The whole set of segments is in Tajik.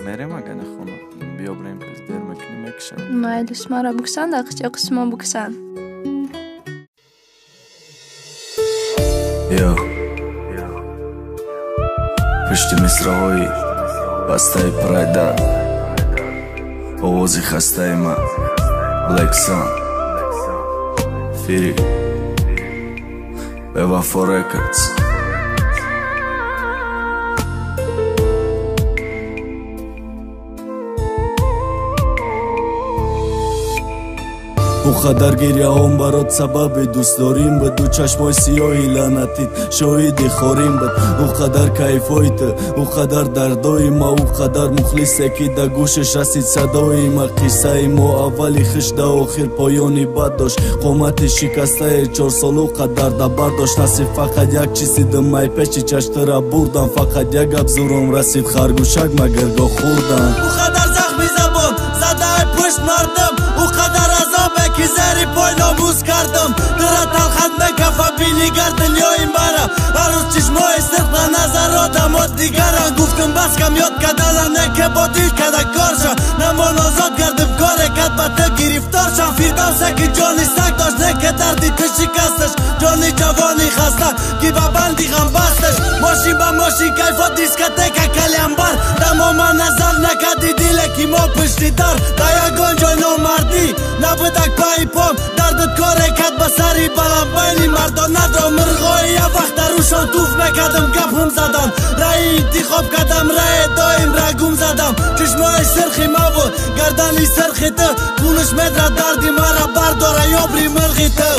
Мерем агане хона. Биё бирем пес дер мекунем мекушам. Майлиш, мара буксан, ақча қисмо буксан. Ё. Пушти мисраҳои бастаи прайда овози хастаи ман Black Sun Фири Бевафо Records. Ӯ қадар гиряҳом барот сабаби дӯстдорим буд, ду чашмои сиёҳи лаънатит шоҳиди хорим буд. Ӯ қадар кайфҳои ту, ӯ қадар дардои ма, ӯ қадар мухлисе ки да гӯшаш расид садои ма. Қиссаи мо аввали хиш да охир поёни бад дошт. Қомати шикастаи чорсолу қадар да бардошт. Насиб фақат як чиз дидим, май пеши чаштира бурдам. Фақат як гап зурум расид, харгӯшак магар гоҳ хӯрдам. Ӯ қадар захми забон задаи пушт мардум, ӯ қадар азобе ки зери пой номус кардам. Дира талхат мекафа бинигар дунёи мара, ҳар рӯз чишмои сирқ ба назар одамо дигаран. Гуфтум бас кам ёд кардана, не ки бо дил када корша, намон озод гардим коре кад ба ту гирифтор шам. Фирдавсе ки ҷони саг дошт, не ки дарди ту шикасташ, ҷони ҷавони хаста ки ба банди ғам басташ. Мошин ба мошин кайфо дискотека калянбар, дамома назар накарди диле ки мо пушти дар. Да ягон ҷой номардӣ набудак пайи пом, дардут коре кад ба сари баланд байни мардонадро. Мирғои як вақт дарушон туф мекардам, гапҳум задам, раи интихоб кардам, рае доим рагум задам. Чишмои сирхи маву гардани сирхи ту, хунаш медра дарди мара бардора ёбри мирғи ту.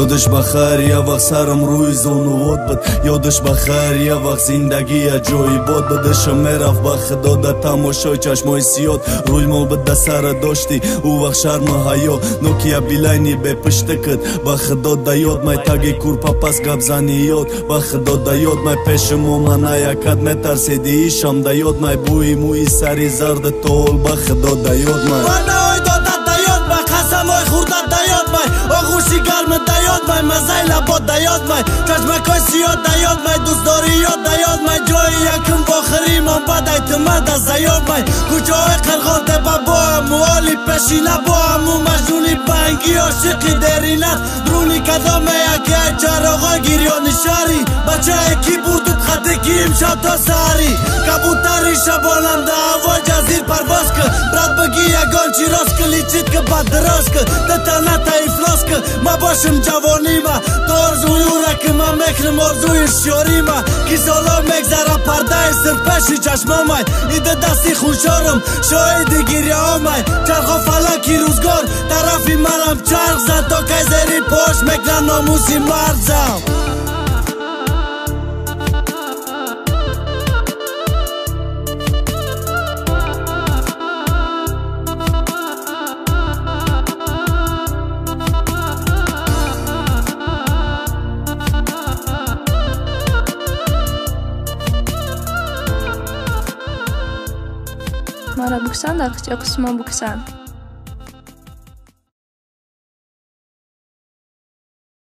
Ёдаш ба хайр, як вақт сарам рӯи зонувот буд. Ёдаш ба хайр, як вақт зиндагӣ аҷоибот буд. Дишам мерафт ба худо да тамошои чашмои сиёд. Рӯй мо буд да сара дошти ӯ вақт шарму ҳаё. Нокия билайни бепушта куд, ба худо да ёд май таги курпа пас гапзани ёд. Ба худо да ёд май пеши мо мана якат метарсиди ишам да ёд май бӯи мӯи сари зарди тол. Ба худо да ёд май. Ваъдаҳои додат да ёд май, қасамҳои хӯрдат да ёд май, оғӯши гармат да ёд май, маззаи лабот да ёд май, чашмакҳои сиёҳ да ёд май, дӯстдорӣ ёд да ёд май. Ҷои якум бохиримон бадай ту мада заёб май. Кӯчаҳои Қирғон тепа бо ҳаму ҳоли пешина, бо ҳаму маҷнуни банги ошиқи деринат. Руни кадоме яке ай чароғои гирёни шаҳрӣ, бачае ки бурдут хате ки имшаб то саҳарӣ. Кабутари шабонам да ҳавои ҷазир парвоз ки, брат бигӣ ягон чӣ рост ки, личит ки бад дароз ки, дитаната ифлос ки, ма бошам ҷавонима, то орзуи ӯра ки ман мекунам орзуи ҳушёрима. Ки солҳо мегзара пардаи сирпеши чашмомай, ида дасти хуншорам шоҳиди гиряҳомай. Чархо фалаки рӯзгор тарафи манам чарх зад, то кай зери пош мекунам номуси марзам. Мара буксан, ақча қисмо буксан.